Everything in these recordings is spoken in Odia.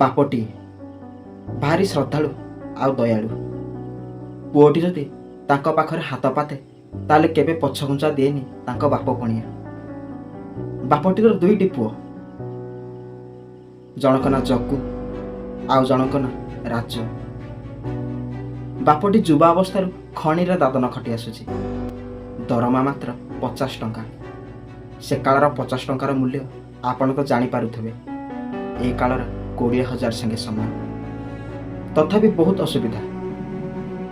ବାପଟି ଭାରି ଶ୍ରଦ୍ଧାଳୁ ଆଉ ଦୟାଳୁ। ପୁଅଟି ଯଦି ତାଙ୍କ ପାଖରେ ହାତ ପାତେ, ତାହେଲେ କେବେ ପଛଘୁଞ୍ଚା ଦିଏନି ତାଙ୍କ ବାପ ପଣିଆ। ବାପଟିର ଦୁଇଟି ପୁଅ, ଜଣଙ୍କ ନାଁ ଜଗୁ ଆଉ ଜଣଙ୍କ ନାଁ ରାଜୁ। ବାପଟି ଯୁବା ଅବସ୍ଥାରୁ ଖଣିରେ ଦାଦନ ଖଟି ଆସୁଛି। ଦରମା ମାତ୍ର 50 ଟଙ୍କା। ସେ କାଳର 50 ଟଙ୍କାର ମୂଲ୍ୟ ଆପଣ ତ ଜାଣିପାରୁଥିବେ, ଏ କାଳର 20,000 ସାଙ୍ଗେ ସମାନ। ତଥାପି ବହୁତ ଅସୁବିଧା।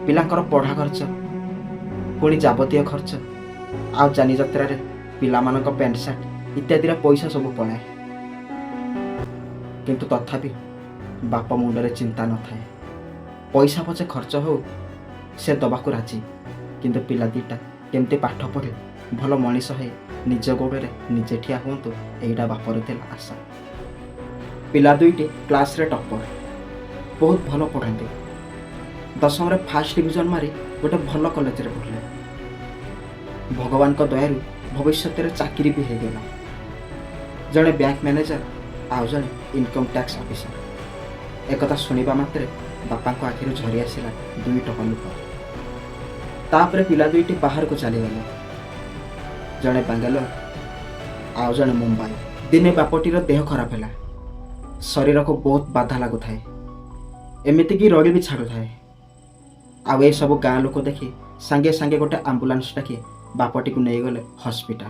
ପିଲାଙ୍କର ପଢ଼ା ଖର୍ଚ୍ଚ, ପୁଣି ଯାବତୀୟ ଖର୍ଚ୍ଚ, ଆଉ ଯାନିଯାତ୍ରାରେ ପିଲାମାନଙ୍କ ପ୍ୟାଣ୍ଟ ସାର୍ଟ ଇତ୍ୟାଦିର ପଇସା ସବୁ ପଳାଏ। କିନ୍ତୁ ତଥାପି ବାପ ମୁଣ୍ଡରେ ଚିନ୍ତା ନଥାଏ। ପଇସା ପଛେ ଖର୍ଚ୍ଚ ହଉ, ସେ ଦବାକୁ ରାଜି, କିନ୍ତୁ ପିଲା ଦୁଇଟା କେମିତି ପାଠ ପଢ଼ି ଭଲ ମଣିଷ ହେଇ ନିଜ ଗୋଡ଼ରେ ନିଜେ ଠିଆ ହୁଅନ୍ତୁ, ଏଇଟା ବାପର ଥିଲା ଆଶା। ପିଲା ଦୁଇଟି କ୍ଲାସ୍ରେ ଟପ୍ପର, ବହୁତ ଭଲ ପଢ଼ନ୍ତି। ଦଶମରେ ଫାର୍ଷ୍ଟ ଡିଭିଜନ୍ ମାରି ଗୋଟେ ଭଲ କଲେଜରେ ପଢ଼ିଲେ। ଭଗବାନଙ୍କ ଦୟାରୁ ଭବିଷ୍ୟତରେ ଚାକିରି ବି ହେଇଗଲା, ଜଣେ ବ୍ୟାଙ୍କ ମ୍ୟାନେଜର ଆଉ ଜଣେ ଇନକମ୍ ଟ୍ୟାକ୍ସ ଅଫିସର। ଏକଥା ଶୁଣିବା ମାତ୍ରେ ବାପାଙ୍କ ଆଖିରୁ ଝରି ଆସିଲା ଦୁଇ ଟୋପା ଲୁହ। ତାପରେ ପିଲା ଦୁଇଟି ବାହାରକୁ ଚାଲିଗଲେ, ଜଣେ ବାଙ୍ଗାଲୋର ଆଉ ଜଣେ ମୁମ୍ବାଇ। ଦିନେ ବାପଟିର ଦେହ ଖରାପ ହେଲା। ଶରୀରକୁ ବହୁତ ବାଧା ଲାଗୁଥାଏ, ଏମିତିକି ରଡ଼ି ବି ଛାଡ଼ୁଥାଏ। ଆଉ ଏସବୁ ଗାଁ ଲୋକ ଦେଖି ସାଙ୍ଗେ ସାଙ୍ଗେ ଗୋଟେ ଆମ୍ବୁଲାନ୍ସ ଡାକି ବାପଟିକୁ ନେଇଗଲେ ହସ୍ପିଟାଲ।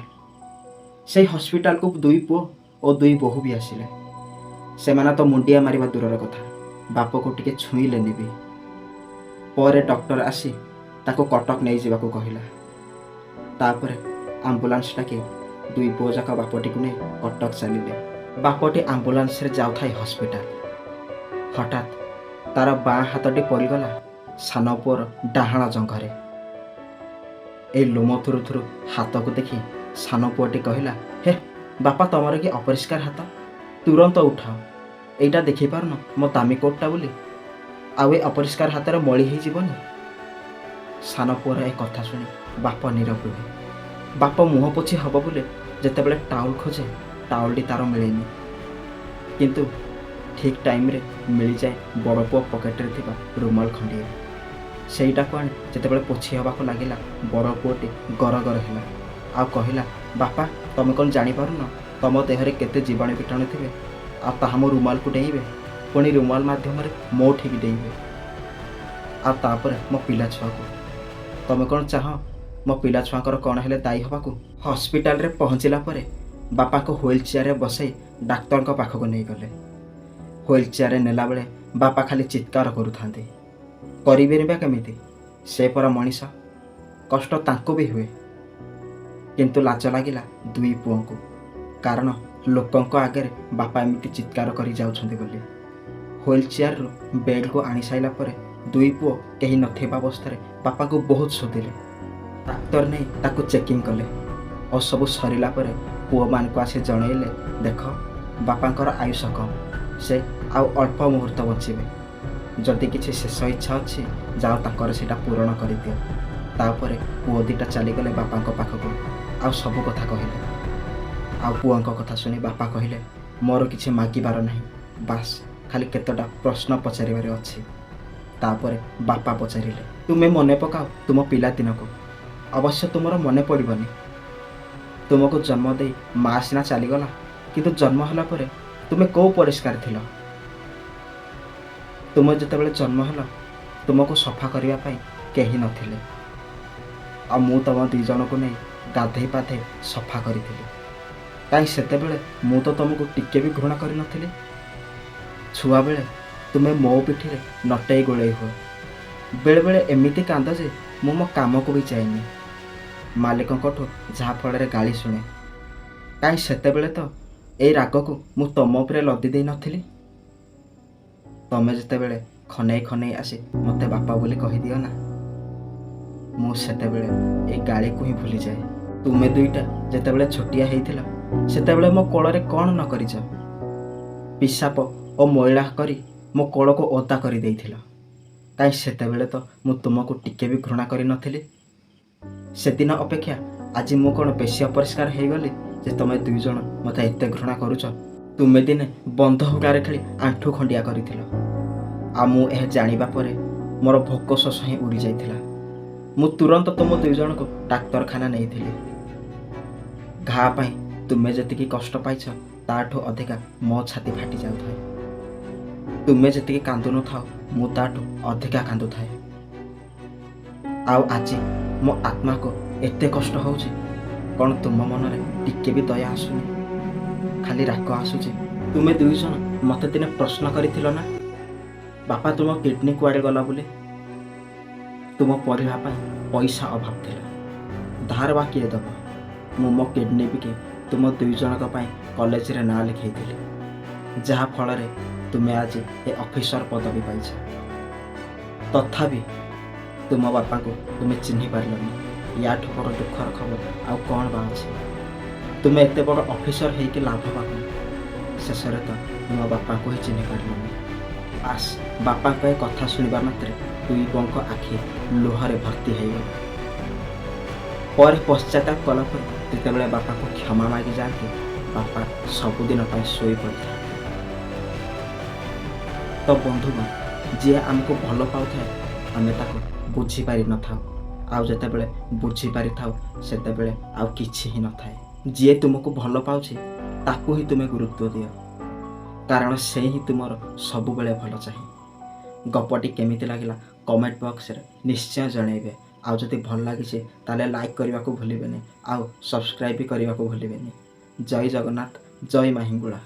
ସେଇ ହସ୍ପିଟାଲକୁ ଦୁଇ ପୁଅ ଓ ଦୁଇ ବୋହୂ ବି ଆସିଲେ। ସେମାନେ ତ ମୁଣ୍ଡିଆ ମାରିବା ଦୂରର କଥା, ବାପକୁ ଟିକେ ଛୁଇଁଲେନି ବି। ପରେ ଡକ୍ଟର ଆସି ତାକୁ କଟକ ନେଇଯିବାକୁ କହିଲା। ତାପରେ ଆମ୍ବୁଲାନ୍ସ ଡାକି ଦୁଇ ପୁଅ ଯାକ ବାପଟିକୁ ନେଇ କଟକ ଚାଲିଲେ। ବାପଟି ଆମ୍ବୁଲାନ୍ସରେ ଯାଉଥାଏ ହସ୍ପିଟାଲ। ହଠାତ୍ ତାର ବାଁ ହାତଟି ପଡ଼ିଗଲା ସାନ ପୁଅର ଡାହାଣ ଜଙ୍ଘରେ। ଏଇ ଲୋମ ଥୁରୁ ଥୁରୁ ହାତକୁ ଦେଖି ସାନ ପୁଅଟି କହିଲା, "ହେ ବାପା, ତମର କି ଅପରିଷ୍କାର ହାତ! ତୁରନ୍ତ ଉଠାଅ। ଏଇଟା ଦେଖିପାରୁନ ମୋ ଦାମୀ କୋଟଟା ବୋଲି? ଆଉ ଏ ଅପରିଷ୍କାର ହାତରେ ମଳି ହେଇଯିବନି?" ସାନ ପୁଅର ଏ କଥା ଶୁଣି ବାପ ନୀରବ ରୁହେ। ବାପ ମୁହଁ ପୋଛି ହବ ବୋଲି ଯେତେବେଳେ ଟାଉଲ୍ ଖୋଜେ, ଟାଉଲ୍ଟି ତାର ମିଳେନି। କିନ୍ତୁ ଠିକ୍ ଟାଇମ୍ରେ ମିଳିଯାଏ ବଡ଼ ପୁଅ ପକେଟରେ ଥିବା ରୁମାଲ ଖଣ୍ଡିଏ। ସେଇଟାକୁ ଆଣି ଯେତେବେଳେ ପୋଛି ହେବାକୁ ଲାଗିଲା, ବଡ଼ ପୁଅଟି ଗରଗର ହେଲା ଆଉ କହିଲା, "ବାପା, ତମେ କ'ଣ ଜାଣିପାରୁନ ତମ ଦେହରେ କେତେ ଜୀବାଣୁ କୀଟାଣୁ ଥିବେ ଆଉ ତାହା ମୋ ରୁମାଲକୁ ଡେଇଁବେ, ପୁଣି ରୁମାଲ ମାଧ୍ୟମରେ ମୋ ଠିକି ଡେଇଁବେ, ଆଉ ତାପରେ ମୋ ପିଲା ଛୁଆକୁ? ତମେ କ'ଣ ଚାହଁ ମୋ ପିଲା ଛୁଆଙ୍କର କ'ଣ ହେଲେ ଦାୟୀ ହେବାକୁ?" ହସ୍ପିଟାଲରେ ପହଞ୍ଚିଲା ପରେ ବାପାଙ୍କୁ ହ୍ୱିଲ୍ ଚେୟାରରେ ବସାଇ ଡାକ୍ତରଙ୍କ ପାଖକୁ ନେଇଗଲେ। ହ୍ୱିଲ୍ ଚେୟାରରେ ନେଲାବେଳେ ବାପା ଖାଲି ଚିତ୍କାର କରୁଥାନ୍ତି। କରିବେନି ବା କେମିତି? ସେ ପରା ମଣିଷ, କଷ୍ଟ ତାଙ୍କୁ ବି ହୁଏ। କିନ୍ତୁ ଲାଜ ଲାଗିଲା ଦୁଇ ପୁଅଙ୍କୁ, କାରଣ ଲୋକଙ୍କ ଆଗରେ ବାପା ଏମିତି ଚିତ୍କାର କରି ଯାଉଛନ୍ତି ବୋଲି। ହ୍ୱିଲ୍ ଚେୟାରରୁ ବେଡ଼୍କୁ ଆଣିସାରିଲା ପରେ ଦୁଇ ପୁଅ କେହି ନଥିବା ଅବସ୍ଥାରେ ବାପାଙ୍କୁ ବହୁତ ଶୋଧିଲେ। ଡାକ୍ତର ନେଇ ତାକୁ ଚେକିଂ କଲେ ଓ ସବୁ ସରିଲା ପରେ ପୁଅମାନଙ୍କୁ ଆସି ଜଣେଇଲେ, "ଦେଖ, ବାପାଙ୍କର ଆୟୁଷ କମ୍, ସେ ଆଉ ଅଳ୍ପ ମୁହୂର୍ତ୍ତ ବଞ୍ଚିବେ। ଯଦି କିଛି ଶେଷ ଇଚ୍ଛା ଅଛି, ଯାଅ ତାଙ୍କର ସେଇଟା ପୂରଣ କରିଦିଅ।" ତାପରେ ପୁଅ ଦୁଇଟା ଚାଲିଗଲେ ବାପାଙ୍କ ପାଖକୁ ଆଉ ସବୁ କଥା କହିଲେ। ଆଉ ପୁଅଙ୍କ କଥା ଶୁଣି ବାପା କହିଲେ, "ମୋର କିଛି ମାଗିବାର ନାହିଁ, ବାସ୍ ଖାଲି କେତେଟା ପ୍ରଶ୍ନ ପଚାରିବାର ଅଛି।" ତାପରେ ବାପା ପଚାରିଲେ, "ତୁମେ ମନେ ପକାଅ ତୁମ ପିଲାଦିନକୁ। ଅବଶ୍ୟ ତୁମର ମନେ ପଡ଼ିବନି। ତୁମକୁ ଜନ୍ମ ଦେଇ ମା ସିନା ଚାଲିଗଲା, କିନ୍ତୁ ଜନ୍ମ ହେଲା ପରେ ତୁମେ କେଉଁ ପରିଷ୍କାର ଥିଲ? ତୁମେ ଯେତେବେଳେ ଜନ୍ମ ହେଲ, ତୁମକୁ ସଫା କରିବା ପାଇଁ କେହି ନଥିଲେ, ଆଉ ମୁଁ ତୁମ ଦୁଇ ଜଣକୁ ନେଇ ଗାଧେଇ ପାଧେଇ ସଫା କରିଥିଲି। କାହିଁ, ସେତେବେଳେ ମୁଁ ତ ତୁମକୁ ଟିକେ ବି ଘୃଣା କରିନଥିଲି। ଛୁଆବେଳେ ତୁମେ ମୋ ପିଠିରେ ନଟେଇ ଗୋଳେଇ ହୁଅ। ବେଳେବେଳେ ଏମିତି କାନ୍ଦ ଯେ ମୁଁ ମୋ କାମକୁ ବି ଯାଏନି, ମାଲିକଙ୍କଠୁ ଯାହାଫଳରେ ଗାଳି ଶୁଣେ। କାହିଁ, ସେତେବେଳେ ତ ଏଇ ରାଗକୁ ମୁଁ ତମ ଉପରେ ଲଦି ଦେଇନଥିଲି। ତମେ ଯେତେବେଳେ ଖନେଇ ଖନେଇ ଆସି ମୋତେ ବାପା ବୋଲି କହିଦିଅ ନା, ମୁଁ ସେତେବେଳେ ଏଇ ଗାଳିକୁ ହିଁ ଭୁଲିଯାଏ। ତୁମେ ଦୁଇଟା ଯେତେବେଳେ ଛୋଟିଆ ହେଇଥିଲ, ସେତେବେଳେ ମୋ କୋଳରେ କ'ଣ ନ କରିଛ? ପିସାପ ଓ ମଇଳା କରି ମୋ କୋଳକୁ ଓଦା କରିଦେଇଥିଲ। କାହିଁ, ସେତେବେଳେ ତ ମୁଁ ତୁମକୁ ଟିକେ ବି ଘୃଣା କରିନଥିଲି। ସେଦିନ ଅପେକ୍ଷା ଆଜି ମୁଁ କ'ଣ ବେଶୀ ଅପରିଷ୍କାର ହେଇଗଲି ଯେ ତମେ ଦୁଇ ଜଣ ମୋତେ ଏତେ ଘୃଣା କରୁଛ?" ତୁମେ ଦିନେ ବନ୍ଧ ହୁଡ଼ାରେ ଖେଳି ଆଣ୍ଠୁ ଖଣ୍ଡିଆ କରିଥିଲ, ଆଉ ମୁଁ ଏହା ଜାଣିବା ପରେ ମୋର ଭୋକ ଶୋଷ ହିଁ ଉଡ଼ି ଯାଇଥିଲା। ମୁଁ ତୁରନ୍ତ ତୁମ ଦୁଇ ଜଣଙ୍କୁ ଡାକ୍ତରଖାନା ନେଇଥିଲି। ଘା ପାଇଁ ତୁମେ ଯେତିକି କଷ୍ଟ ପାଇଛ, ତାଠୁ ଅଧିକା ମୋ ଛାତି ଫାଟି ଯାଉଥାଏ। ତୁମେ ଯେତିକି କାନ୍ଦୁନଥାଅ, ମୁଁ ତାଠୁ ଅଧିକା କାନ୍ଦୁଥାଏ। ଆଉ ଆଜି ମୋ ଆତ୍ମାକୁ ଏତେ କଷ୍ଟ ହେଉଛି, କ'ଣ ତୁମ ମନରେ ଟିକେ ବି ଦୟା ଆସୁନି? ଖାଲି ରାଗ ଆସୁଛି। ତୁମେ ଦୁଇ ଜଣ ମୋତେ ଦିନେ ପ୍ରଶ୍ନ କରିଥିଲ ନା, ବାପା, ତୁମ କିଡ଼ନୀ କୁଆଡ଼େ ଗଲା ବୋଲି? ତୁମ ପଢ଼ିବା ପାଇଁ ପଇସା ଅଭାବ ଥିଲା, ଧାର ବା କିଏ ଦେବ? ମୁଁ ମୋ କିଡ଼ନୀ ବିକି ତୁମ ଦୁଇ ଜଣଙ୍କ ପାଇଁ କଲେଜରେ ନାଁ ଲେଖାଇଥିଲି, ଯାହାଫଳରେ ତୁମେ ଆଜି ଏ ଅଫିସର ପଦବୀ ପାଇଛ। ତଥାପି ତୁମ ବାପାଙ୍କୁ ତୁମେ ଚିହ୍ନି ପାରିଲନି। ୟାଠୁ ବଡ଼ ଦୁଃଖର ଖବର ଆଉ କ'ଣ ବା ଅଛି? ତୁମେ ଏତେ ବଡ଼ ଅଫିସର ହେଇକି ଲାଭ ବା କ'ଣ? ଶେଷରେ ତ ତୁମ ବାପାଙ୍କୁ ହିଁ ଚିହ୍ନି ପାରିଲନି। ବାସ୍, ବାପାଙ୍କ ଏ କଥା ଶୁଣିବା ମାତ୍ରେ ଦୁଇ ପୁଅଙ୍କ ଆଖି ଲୁହରେ ଭର୍ତ୍ତି ହେଇଗଲା। ପରେ ପଶ୍ଚାତାପ କଲା ପରେ ଯେତେବେଳେ ବାପାଙ୍କୁ କ୍ଷମା ମାଗି ଯାଆନ୍ତି, ବାପା ସବୁଦିନ ପାଇଁ ଶୋଇ ପଡ଼ିଥାନ୍ତି। ତ ବନ୍ଧୁଗଣ, ଯିଏ ଆମକୁ ଭଲ ପାଉଥାଏ, ଆମେ ତାକୁ ବୁଝିପାରିନଥାଉ, ଆଉ ଯେତେବେଳେ ବୁଝିପାରିଥାଉ, ସେତେବେଳେ ଆଉ କିଛି ହିଁ ନଥାଏ। ଯିଏ ତୁମକୁ ଭଲ ପାଉଛି, ତାକୁ ହିଁ ତୁମେ ଗୁରୁତ୍ୱ ଦିଅ, କାରଣ ସେ ହିଁ ତୁମର ସବୁବେଳେ ଭଲ ଚାହେଁ। ଗପଟି କେମିତି ଲାଗିଲା, କମେଣ୍ଟ ବକ୍ସରେ ନିଶ୍ଚୟ ଜଣାଇବେ। ଆଉ ଯଦି ଭଲ ଲାଗିଛି, ତାହେଲେ ଲାଇକ୍ କରିବାକୁ ଭୁଲିବେନି ଆଉ ସବସ୍କ୍ରାଇବ୍ ବି କରିବାକୁ ଭୁଲିବେନି। ଜୟ ଜଗନ୍ନାଥ, ଜୟ ମା ହିଙ୍ଗୁଳା।